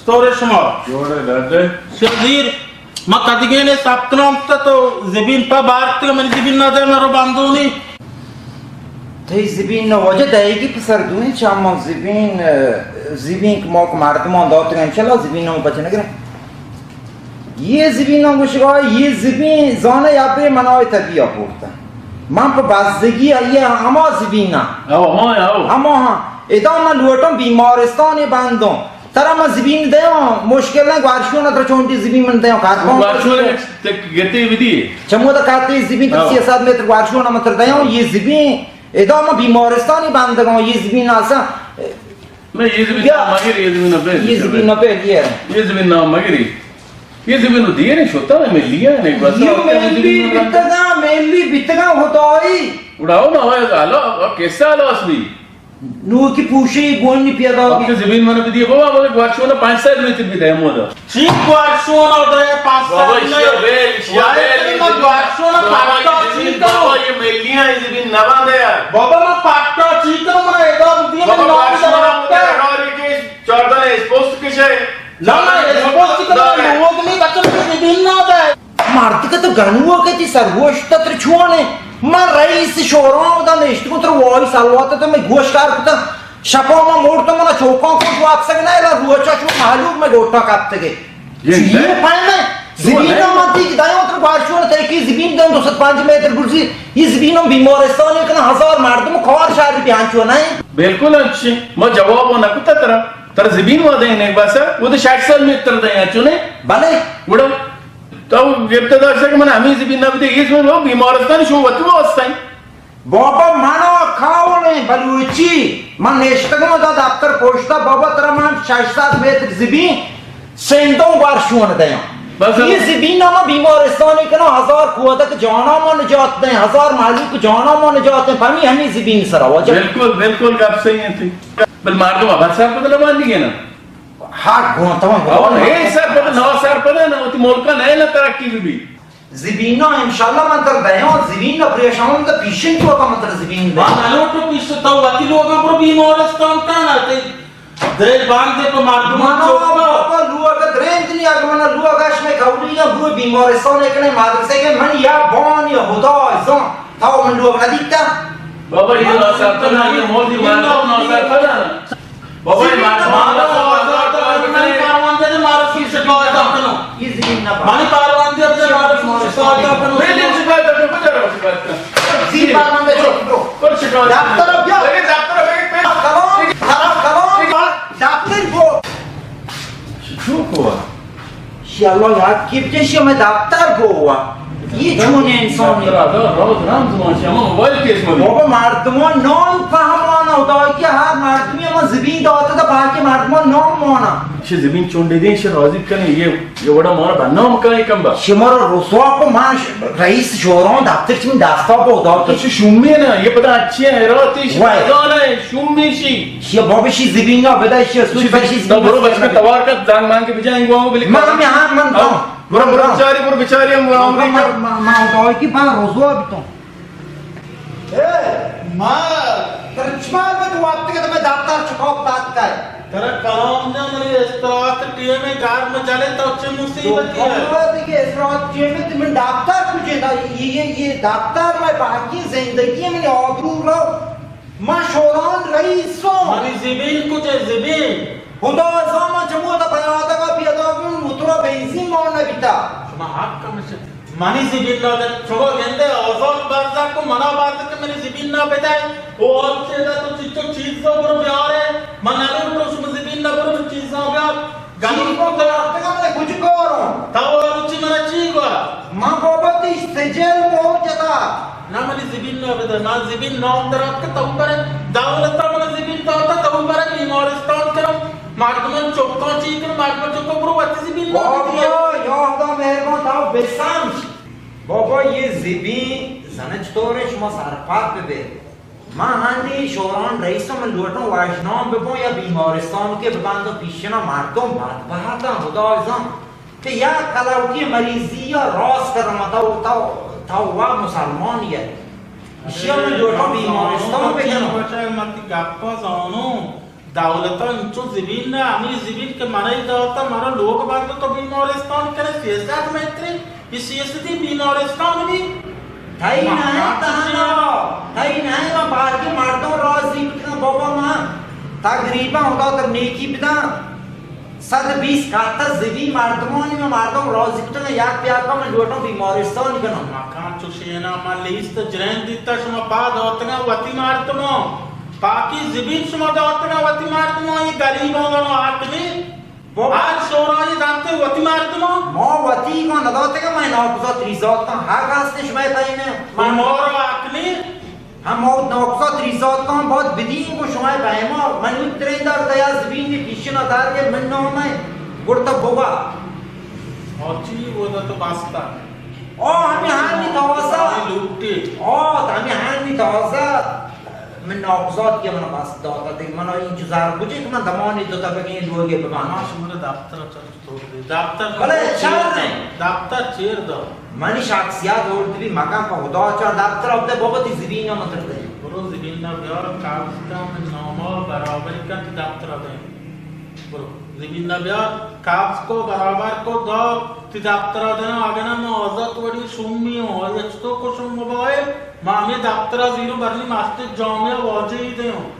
چطور ئے شما؟ جوڑ ئے، ڈڈ ئے؟ شزیر، ما کدگین ءَ ثبت نام کتا، تو زبین پہ بارت، منی زبین نہ دے، مرو بندونی۔ تئی زبین نہ واجہ دئیگی پسر، دوئیں چاما زبین، زبین کہ ما کہ مردمان داتگ، انشاءاللہ زبین نام پچ نہ گریں۔ یہ زبین نام گوشگا، یہ زبین زانہ یا بے منای تبیا پورتا۔ من پہ بزگی آئی ہما زبین نہ۔ او، ہما، او۔ ہما ہاں۔ ادا من لوٹوں بیمارستان بندوں۔ ترا من زبین دیاں، مشکل نہ، گوارشون ترا چونٹی زبین من دیاں، کار کن۔ گوارشون تک گتی بدی۔ چمو دا کاتی زبین تر ہاں۔ سی سد متر گوارشون من تر دیاں، یہ زبین ادا من بیمارستانی بندگاں، یہ زبین آسا۔ میں یہ زمین بیا۔ نام مگری، یہ زمین نہ بیل۔ یہ زمین نہ بیل، یہ۔ یہ زمین نام مگری۔ یہ زمین تو دیے نہیں شوتا، میں ملی ہے، نہیں بس۔ یہ ملی بیتگا، ملی بیتگا ہوتا ہی۔ اڑاؤ نہ ہوئے، حالا، اور کیسا حالا اس بھی؟ نو کی پوشی گون نہیں پیدا آپ ہوگی۔ کی زمین من بھی دیے، بابا، مجھے گوارشونا پانچ سد متر بھی دے مودا۔ چی گوارشونا دے پانچ سد بابا، متر؟ ایشیا بیل، ایشیا بھائی، بیل، تیرے یہ میں زمین، گوارشونا بابا، پکا یہ زمین، چی کروں؟ بابا، یہ ملی ہے، یہ زمین نہ باندھے یار۔ بابا، میں پکا چی کروں، میں ادا بھی دیے، بابا، میں نام گوارشونا دے مجھے رکھتا۔ اڑا رہی کہ چاردہ نے اسپوست کشے۔ نہ، نہ، اسپوست کشے، لوگ نہیں، بچوں کی زمین نہ دے۔ مرد کہ تو گنوک ئے، تئی سرگوشت تر چون ئے؟ من رئیس شورا اودا نشتگوں، تر وائی سلوات تو میں گوش کار کتا۔ شپا ما مورتا، منا چوکاں کش واتسگ نہ، الا روچا شو مہلوک میں گوٹا کپتگے۔ یہ چی ہے؟ یہ پائے میں؟ زمین ہم آتی کہ دایاں تر گوارشون تیکی زمین دن دو سد پنج متر گرزی۔ یہ زمین ہم بیمارستان ہے کنا، ہزار مردم کار شہر بیان چون ئے۔ بالکل انچی۔ ما جواب نہ کتا ترا۔ ترا زمین وا دیں نے بس، وہ تو شش سد متر دیں، چونے؟ بلے۔ گڑا تو گپت داشتہ کہ من ہمیں زمین نہ بدے، یہ زمین وہ بیمارستان شو وتی واسطہ ہے۔ بابا منا کاول ہیں بلوچی، من نشتگوں دا دفتر پوشتا، بابا ترا من شش سد متر زمین سندوں گوارشون دیاں۔ بس۔ یہ زمین ما بیمارستانی کنا، ہزار کودک جانا ما نجات دیں، ہزار مہلوک جانا ما نجات دیں، پمی ہمیں زمین سرا واجہ۔ بالکل، بالکل گپ صحیح ہے تئی۔ بل مردم ابد سرپد نہ بندی ہے نا۔ حق گون تمام اور گون۔ اے سرپد، نہ سرپد ہے نا، وتی ملکا نہ، نہ ترقی بھی۔ زمینا انشاءاللہ من تر دیاں، زمین نہ پریشان، تو پیشن تو کا من تر زمین دے۔ ما نلوٹو پیش تو وتی لوگا برو بیمارستان تا نہ تے۔ دے باندے پہ مردمان منا چوپا۔ بابا لوگ درند نی، اگر منا لوگ اش میں کولی یا برو بیمارستان کنے مدرسے کے من یا بان یا خدا زان، تا من لوگ ندیتا۔ بابا یہ ناسرپد ہے، یہ موجی مردم ناسرپد ہے۔ بابا، یہ مردم مارا آزاد کر، منی پروان دے، مارا سو شکایت کنو۔ یہ زمین نہ منی پروان دے، مارا سو شکایت کنو۔ نہیں، نہیں، شکایت کنو، کجا رو شکایت کنو؟ زی پروان دے چوک دو۔ پر شکایت دفتر بیا۔ لیکن دفتر بیا۔ کلام، خراب کلام، دفتر کو۔ چوک ہوا؟ شی اللہ یاد کی بجے شی میں دفتر کو ہوا۔ یہ چون انسانی؟ دفتر آتا، روز رام زمان شی، ہما موبائل کیس مبی۔ بابا، مردمان نام فهمانا، خدا کہ ہر مردمی ہما زمین داتا دا باقی مردمان نام مانا۔ شی زمین چونڈے دیں، شی راضی کنی، یہ، یہ وڑا مارا بدنام کنی کم با۔ شی مارا رسوا کو، ما ش-، رئیس شوران دفتر چی من دستا با خدا تو کہ شی شومی نا، یہ پتا اچھی ہے، حیراتی شی وای۔ پتا ہے، شومی شی۔ شی بابا شی زمین نا بدا، شی سوچ شی بشی زمین برو بس میں توار کا زنگ مان کے بجائیں گو بلی۔ ما ہمیں ہاں من برو، برو، برو۔ بچاری، برو، بچاری، ہم، ہم، ما، ما، ما، ما، تو کی پا روزو اب تو۔ اے، ما، تر چمال میں تو وقت کے تمہیں دفتر چکاپ دات کا ہے۔ ترا کلام جان، منی استراحت ٹیم ہے، گھر میں چلے تو چھ مصیبت ہے۔ تو دیگه استراحت ٹیم ہے، من دفتر کجے دا، یہ، یہ، یہ دفتر میں باقی زندگی ہے، منی آبرو رو۔ من شوران رئیسوں۔ منی زمین کجے زمین؟ خدا زان من چمو تا پیادگا پیدا بیم، موتورا بنزین مان نبیتا۔ شما حق کمش۔ منی زمین نا دے، شما گندے آزاد برزا کو منا بات کہ منی زمین نا بدے۔ او آن چیدا تو چیچو چیز تو برو بیارے۔ من نلوٹو شما زمین نا برو چیزاں بیار۔ گنوک چی کو تو؟ تگا من کچھ کاروں۔ تو روچی من چی گوا؟ من بابت سجل موجتا۔ نہ منی زمین نہ بدہ، نہ زمین نام درات کہ تو برے دولت من زمین داتا تو برے بیمارستان کرم، مردمان چکان چی کرم، مردمان چکان برو وتی زمین نہ بدی۔ بابا، یا خدا مہربان تو بسمج۔ بابا یہ زمین زنچ طور شما سرپد ببے۔ من ہندی شوران رئیس من لوٹوں واجنام ببوں یا بیمارستان کے ببندوں پیشنا مردم بدبہتاں خدا زان۔ کہ یا کلوکی مریضی یا راست کرم تو، تو، تو وا مسلمان یہ۔ اشیا من لوٹوں بیمارستان بکنوں۔ بچہ متی گپا زانوں۔ دولت ءَ انچو زمین نہ، ہمے زمین کہ من ءَ داتا، مارا لوگ بند تو بیمارستان کنے، سیاست متری، یہ سیاستی بیمارستان بھی۔ تئی نہ ہے تہنا، تئی نہ ہے، ما باقی مردم راضی بکن بابا، ما تقریباً خدا تر نیکی بدن۔ صد بیست کاتا زبی مردمانی ما مردم راضی کتن، یک پیاکا من لوٹاں بیمارستان کنم۔ مکان چوشینا، ما لیست جرین دیتا، شما پا داتگا وتی مردمان۔ پاکی زبین شما داتگا وتی مردمان، یہ غریبان حق نی۔ بابا۔ ہر شورای دانتے وتی مردمان۔ ما وتی کو نداتگا، ما ناکوزات ریزاتاں۔ حق ہست شما پاینے۔ ما مارا حق نی۔ ہم موت نوکسا تریزات کان بہت بدین کو شما پیما، من وت ترین دار دیا زمین میں پیشنا دار کے من نام ہے، گڑتا بوگا۔ اور چی وہ دا تو باستا؟ او، ہمیں ہانی توازا۔ لوٹے۔ او، ہمیں ہانی توازا۔ من نوکسات کے من باس داتا دے، من این جزار بجے کہ من دمانی دو تا بگین لوگے ببانا۔ ما شمارا دفتر چل دفتر بلے چیر چار دو۔ نہیں۔ دفتر چیر دو۔ منی شخصیت ارد بھی مکان پہ خدا چار دفتر اب دے بابا تی زمین نہ متر دے۔ برو زمین نہ بیار، قبض کن، نامہ برابر کن تی دفتر دے۔ برو زمین نہ بیار، قبض کو، برابر کو، دو تی دفتر دے۔ اگر نہ میں آزاد وڑی شومی ہوں، اور یہ تو کو شوم موبائل، ما ہمیں دفتر زیرو برنی مسجد جامعہ واجہ ہی دے ہوں۔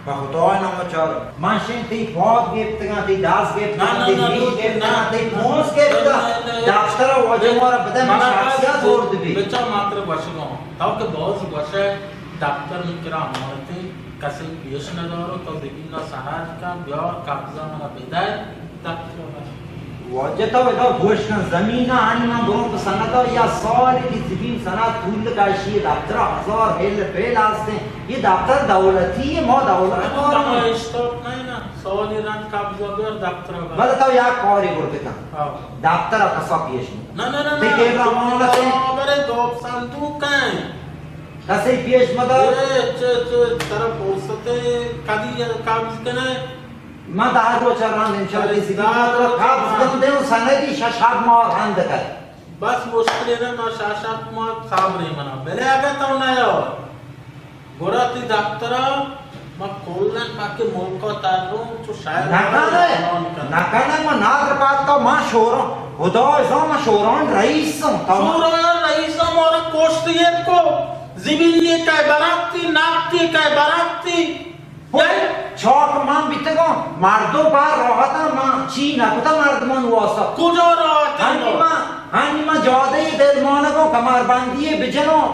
پہ خدائے نام چار، من شین تئی پاد گپتگاں، تئی دست گپتگاں، نہ، نہ، تئی نہ، ریش نہ، گپتگاں، نہ، تئی نہ، پونز گپتگاں۔ نہ، نہ، نہ۔ دفتر ءَ واجہ نہ، مارا بدے، من منا شخصیت بزور دبی۔ بچا ماتر گوشگاں۔ تو کہ باز گوشے دفتر من کرا امانتے، کسی پیش ندارو، تو زمین نا سند کن، بیار قبضہ منا بدے۔ واجہ تو ادا گوش کن، زمین آنی من برو تو سند، یا سال کی زمین سند پول کاشی، دفتر ہزار ہیل پیل آستے، یہ دفتر دولتی ہے، ما دولت کار ہیں۔ اشتاپ نہیں نا، سالی رند قبضہ بیار دفتر۔ بلے تو یک کاری برو بکن۔ ہاں۔ دفتر کسا پیش نہیں۔ نہ، نہ، نہ، تی نہ۔ کیمرہ مان لگے۔ برے دو صندوق ہیں۔ کسی پیش مدار۔ اے، چے، چے، طرف فرصت ہے، کدی قبض کنے۔ من دہ روچ ءَ رند انشاءاللہ کسی دہ روچ ءَ قبض کن دے، سندی شش ہفت ماہ رند کر۔ بس مشکل ہے نا، ما شش ہفت ماہ صبر ہے منا۔ بلے اگر تو نہ ہو، گڑا تی دفتر ءَ ما کلن پاک ملک ءَ تروں، تو شاید نہ کنے، نہ کنے، ما نادر پاد تو ما شوران، خدا ازاں ما شوران رئیس ہوں، تو شوران رئیس ہوں، مارا کوشت یہ کو، زمین یہ کئے برکتی، نفت یہ کئے برکتی۔ چاک من بیتگاں، مردم بار راحتاں، من چی نکتہ مردمان واسطہ۔ کجا راحت ہنی؟ من، ہنی من جادہ دل مانگاں، کمربندی بجناں،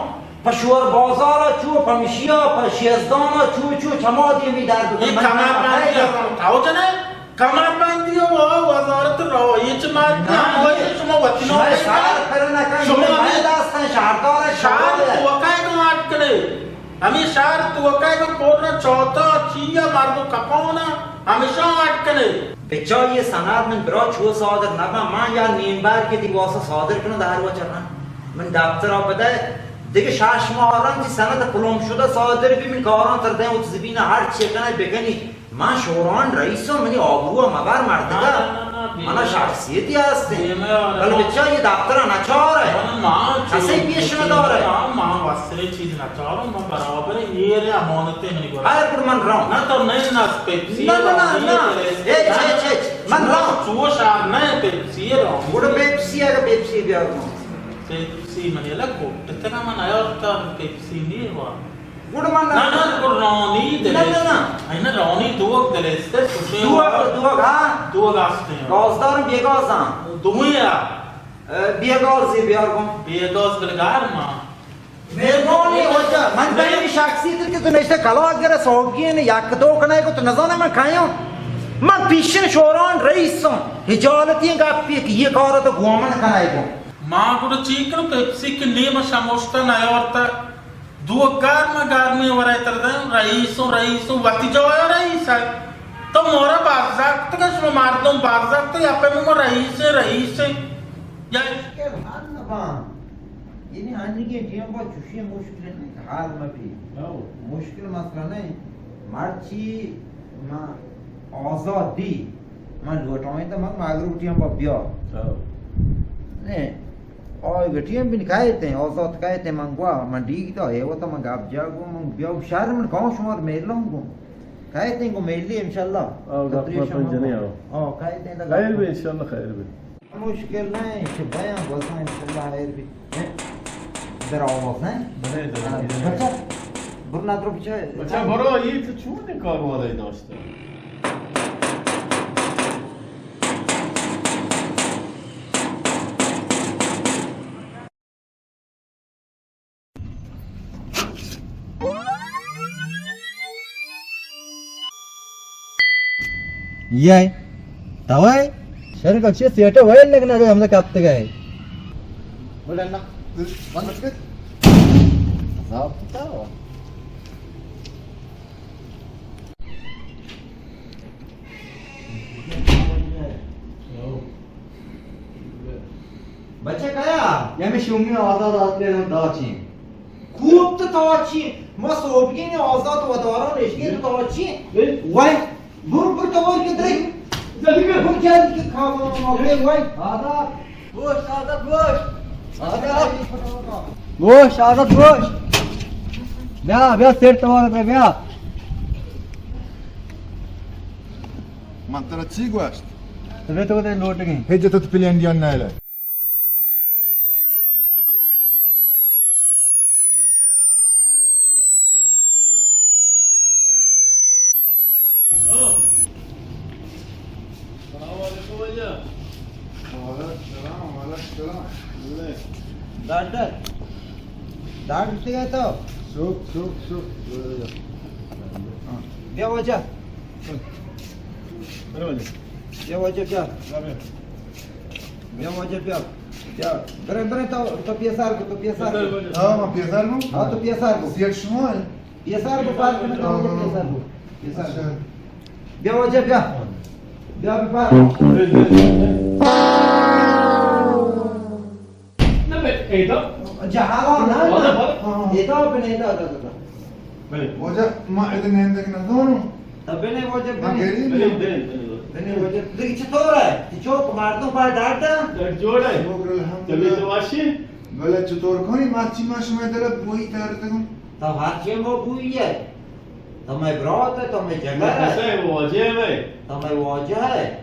پہ شور بازار چو، پہ مشیا، پہ شیزدان چو، چو چما دیمی درد یہ کن۔ من کمربندی نہ، تو جنے؟ کمربندی و وزارت رو، یہ چه مرد نہ، ہم وجہ شما وتی نام شما سار پر نہ کن، شما یہ میں داستان شہردار شہر تو کئے گم اٹکنے۔ ہمے شہر توکا اگاں کرونا چوتا چیا مردم کپانا، ہمیشاں اٹکنے۔ بچا یہ سند من برا چو صادر نبا، من یا نیم بار کے دی واسطہ صادر کنو دہ روچ رند۔ من دفتر آ بدے، دیگه شش ماہ رند تی سند پلوم شده صادر بی، من کاران تر دیں، ات زبین ہر چی کنه بکنی۔ من شوران رئیسم، منی آبرو مبر مردگا۔ نہ، نہ، نہ، نہ، منا شخصیتی ہستے۔ بلے بچا یہ دفتر نچار ہے۔ نہ، نہ، ما چو کسی پیش ندارے۔ ما، ما وسرے چیز نچارم، ما برابر یہ رے امانتے منی گورا۔ ہر گڑ من راؤں۔ نہ تو نہیں نہ پیپسی نہ، نہ، نہ، نہ۔ اے، چے، چے، چے۔ من راؤں۔ چو شار نہ پیپسی راؤں۔ گڑ پیپسی اگر پیپسی بیار۔ پیپسی منی لگو۔ اتنا من آیا تا پیپسی نہیں ہوا۔ گڑ من نہ، نہ، گڑ رانی نہ، دلے۔ نہ، نہ۔ اینا رانی دوگ دلے استے، سوچے دوگ، دوگ، ہاں۔ دوگ آستے ہیں۔ گازدار بیگاز ہاں۔ دوئے آ۔ اے، بیگاز یہ بیار گم۔ بیگاز بلگار ماں۔ مہربانی وجہ، من بہنی شخصیت کہ تو نشتے کلاگ گرے سوگین یک دو کنائے کو تو نزانے من کھایوں۔ من پیشن شوران رئیسوں۔ ہجالتی گپی کہ یہ کار تو گومن کنائے کو۔ ما گڑا چی کنوں، پیپسی کہ نیم شموشتا نیارتا۔ دوگ گرم گرمی ورے تر دیں، رئیس و رئیس و وتی جایا رئیس ہے۔ تو مورا بازار کتگا، شما مردم بازار کتگا، یا پہ ما رئیس ہے، رئیس ہے۔ یا مشکل حل نبان۔ یعنی ہنگیں ٹیم با چوشی مشکل نہیں کہ حل مبی۔ ہاں۔ مشکل مسئلہ نہیں۔ مرچی ما آزاد بی، من لوٹائیں تو من مغرب ٹیم با بیا۔ ہاں۔ نہیں۔ آئی گٹی ہم بن کایتے، آزاد کایتے، من گوا، من ڈیگ دا، اے وتا من گپ جا گو، من بیا شہر من کاؤں شما میلوں گو۔ کئیت ایں گوں میلی انشاءاللہ۔ آؤ، گپ مکن جنیں، آؤ۔ آؤ، کئیت ایں دگہ۔ خیر بی انشاءاللہ، خیر بی۔ مشکل نہ ایں، چہ بیاں گوزاں انشاءاللہ خیر بی۔ در آواز نہ ایں؟ بلے، بلے۔ بچہ، برو ندر بچہ۔ بچہ، برو، اے تو چون کاروبار داشتہ؟ یہ ہے۔ تو ہے؟ شر کچھ سیٹ ویل لگنا جو ہم سے کب تک ہے۔ بولے نا، بند کر۔ صاحب، کیا ہوا؟ بچہ کیا؟ یا میں شومی آزاد آتے ہیں، دا چین۔ خوب تو تا چین۔ ما صوبگین آزاد و داران اشگین تو تا چین۔ اے؟ وای، بر بر تو ور کے درے۔ جلدی کر۔ بر جلد کے کھا ما، ما، وای، وای۔ آزاد۔ گوشت، آزاد، گوشت۔ آزاد۔ گوشت، آزاد، گوشت۔ بیا، بیا، سیٹ تو بیا۔ من ترا چی گوشت؟ تو بے تو دے لوٹ گئی۔ ہچ تو پلین دیان نہ لے۔ السلام علیکم بھیا۔ وعلیکم السلام، وعلیکم السلام۔ ڈاکٹر، ڈاکٹر تھی تو؟ شوک، شوک، شوک۔ ہاں۔ بیا واجہ۔ بیا واجہ، بیا۔ بیا واجہ، بیا۔ بیا۔ برے، برے تو، تو پیسار کو، تو پیسار کو۔ ہاں، ما پیسار کو۔ ہاں، تو پیسار کو۔ سیٹ شما ہے؟ پیسار کو پار کرنے تو، ہاں، ہاں۔ پیسار کو۔ پیسار کو۔ اچھا۔ بیا واجہ، بیا۔ بیا، بیا پار۔ نہ، بے، ایدا۔ جہالا نا۔ واجہ، واجہ۔ ہاں۔ ایدا، بنے، ایدا، ایدا، ایدا۔ بلے۔ واجہ، ما ایدا نندگ نہ دونوں۔ تب بنے واجہ، ما بنے۔ غریب بنے، ہوں۔ بنے، بنے۔ بنے واجہ، دیکھ چطور ہے؟ چوک مردم پار ڈاٹ دا؟ ڈاٹ جوڑ ہے۔ شکر الحمدللہ۔ طبیعت واشی؟ بلے چطور کنی؟ مرچی ما شما دل بوئی تار دگم۔ تو ہر چی ما بوئی ہے۔ تو میں برات ہے، تو میں جگر ہے۔ کسے واجہ ہے؟ تو میں واجہ ہے۔